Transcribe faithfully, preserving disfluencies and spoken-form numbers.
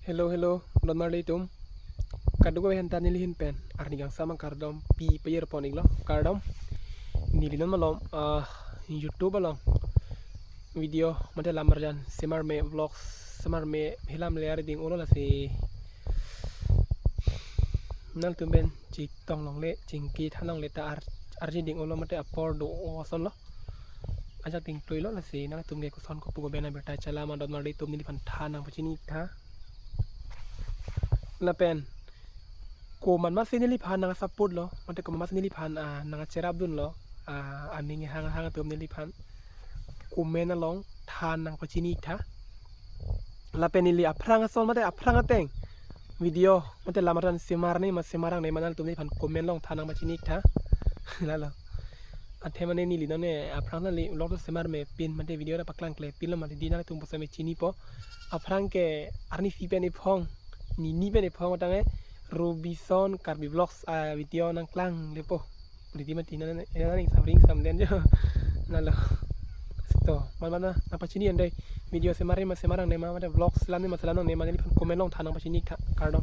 Hello, hello, don marli atum. Kadokave aphanta neli ahin pen arni kangsam akardom pi pajir pon iklo, kardom. Neli non malom, ah, YouTube along video mate lamarjan semarme vlogs, semarme hilam le ari ding-olo, lasi nangtum pen chetong longle, chingki than longle ta ar-, arje ding-olo mate apor do-o asonlo. Ajak ding tuilo, lasi nangtum ke koson kopu ko bena berta chala ma don marli atum neliphan than nangpachini tha. Lapen komat masi neliphan nang support lo, mate komat masi neliphan, ah, nang cherap dunlo, ah, aning hang hang atum neliphan comment along than nangpachini tha. Lapen neli aphrang ason mate aphrang ateng video mate lamarjan semarne ma semarang ne ma nangtum neliphan comment along than nangpachini tha. Lalo. Athe mane neli nonne aphrang neli vlog semarme pin mate video ra paklang kle pin lo mate di nangtum pusitame chinipo. Aphrang ke arni isi pen iphong, nini pen iphong tangte Robison Karbi Vlogs a video nangklang lepo. Riti mati nang nang ning sam ring sam den jo. Lalo. To, man man nangpachini andai video semarne ma semarang ne ma mate vlogs selam ne ma selam ne ma neliphan comment along than nangpachini tha, kardom.